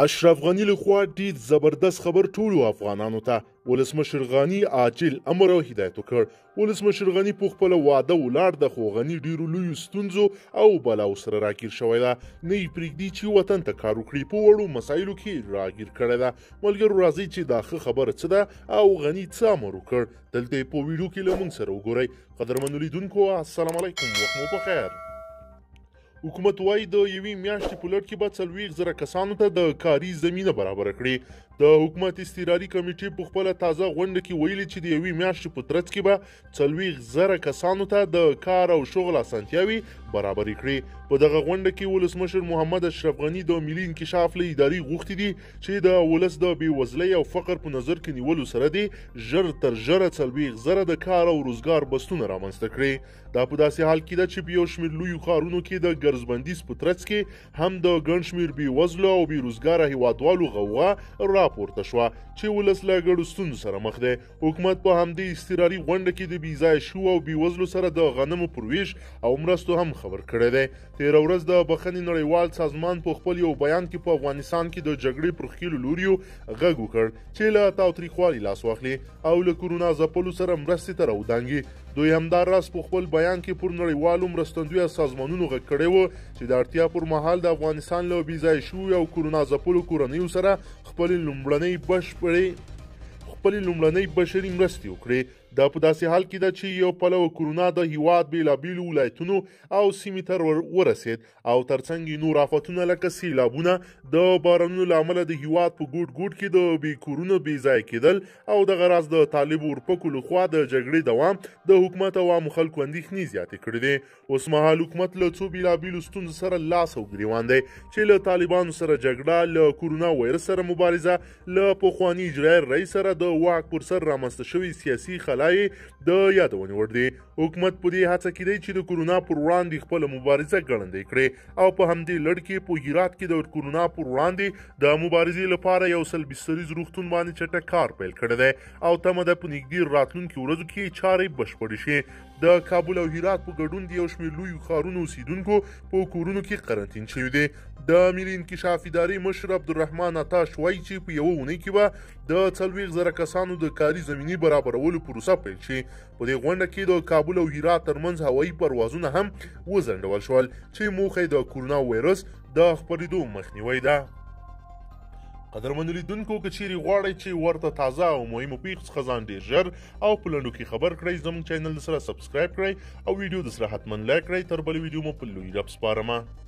اشرف غني لخوا ډیر زبردست خبر ټولو افغانانو ته. ولسمشر غني عاجل امر او هدایت وکړ. ولسمشر غني په خپله وعده ولاړ ده، خو غني ډیرو لویو ستونزو او بلاو سره راګیر شوی ده. نه یې پرېږدي چې وطن ته کار وکړي، په وړو مسایلو کې راګیر کړی ده. ملګرو راځئ چې دا ښه خبره څه ده او غني څه امر وکړ، دلته یې په ویډیو کې له موږ سره وګورئ. قدرمنو لیدونکو السلام علیکم، وخت مو په خیر. حکومت وایي د یوې میاشتې په لړ کې به 40,000 کسانو ته د کاري زمینه برابره کړي. د حکومت اضطراري کمیټې په خپله تازه غونډه کې ویلي چې د یوې میاشتې په ترڅ کې به 40,000 کسانو ته د کار او شغل اسانتیاوې برابرې کړي. په دغه غونډه کې ولسمشر محمد اشرف غني د ملي انکشاف له ادارې غوښتي دي چې د ولس د بېوزلۍ او فقر په نظر کې نیولو سره دې ژر تر ژره 40,000 د کار او روزګار بستونه رامنځته کړي. دا په داسې حال کې ده چې په یو شمېر لویو ښارونو کې د ګرځبندیز په ترڅ کې هم د ګڼ شمېر بېوزلو او بې روزګاره هیوادوالو غوغا راپورته شوه چې ولس له ګڼو ستونزو سره مخ دی. حکومت په همدې اضطراري غونډه کې د بېځایه شوو او بېوزلو سره د غنمو پر ویش او مرستو هم خبر کړی دی. تېره ورځ د بخښنې نړیوال سازمان په خپل یو بیان کې په افغانستان کې د جګړې پر ښکېلو لوریو غږ وکړ چې له تاوتریخوالي لاس واخلي او له کورونا ځپلو سره مرستې ته راودانګي. دوی همداراز په خپل بیان کې پر نړیوالو مرستندویه سازمانونو غږ کړی و چې د اړتیا پر مهال د افغانستان له بېځایه شویو او کورونا ځپلو کورنیو سره خپلې لومړنۍ بشري مرستې وکړي. دا په داسې حال کې ده چې یو پلو کورونا د هیواد بېلابېلو ولایتونو او سیمې ته ورسېد او ترڅنګ یې نور آفتونه لکه سیلابونه، د بارانونو له امله د هیواد په ګوټ ګوټ کې د بې کورونو بې ځایه کېدل او دغه راز د طالب اورپکو لخوا د جګړې دوام د حکومت او عامو خلکو اندېښنې زیاتې کړې دي. اوسمهال حکومت له څو بېلابېلو ستونزو سره لاس او ګرېوان دی چې له طالبانو سره جګړه، له کورونا ویروس سره مبارزه، له پخواني اجرایي رئیس سره د واک پر سر رامنځته شوې سیاسي خلا د یادونې وړ دی. حکومت په دې هڅه کې دی چې د کورونا پر وړاندې خپله مبارزه ګړندۍ کړي او په همدې لړ کې په هرات کې د کورونا پر وړاندې د مبارزې لپاره یو 100 بستریز روغتون باندې چټک کار پیل کړی دی او تمه ده په نږدې راتلونکو ورځو کې چارې بشپړې شي. د کابل او هرات په ګډون د یو شمېر لویو ښارونو اوسېدونکو په کورونو کې قرنطین شوي دي. د ملي انکشاف ادارې مشر عبدالرحمن عطاش وایي چې په یوه اونۍ کې به د 40,000 کسانو د کاري زمینې برابرولو پروسه پیل شي. په دې غونډه کې د کابل او هرات ترمنځ هوایي پروازونه هم وځنډول شول چې موخه یې د کورونا ویروس د خپرېدو مخنیوی ده. قدرمنو لیدونکو که چیرې غواړئ چې ورته تازه او مهمو پیښو څخه ځان ډېر ژر او په لنډو کې خبر کړئ، زموږ چینل سره subscribe کړئ او ویډیو د سره حتما like کړئ. تر بلې ویډیو مو په لوی رب سپارمه.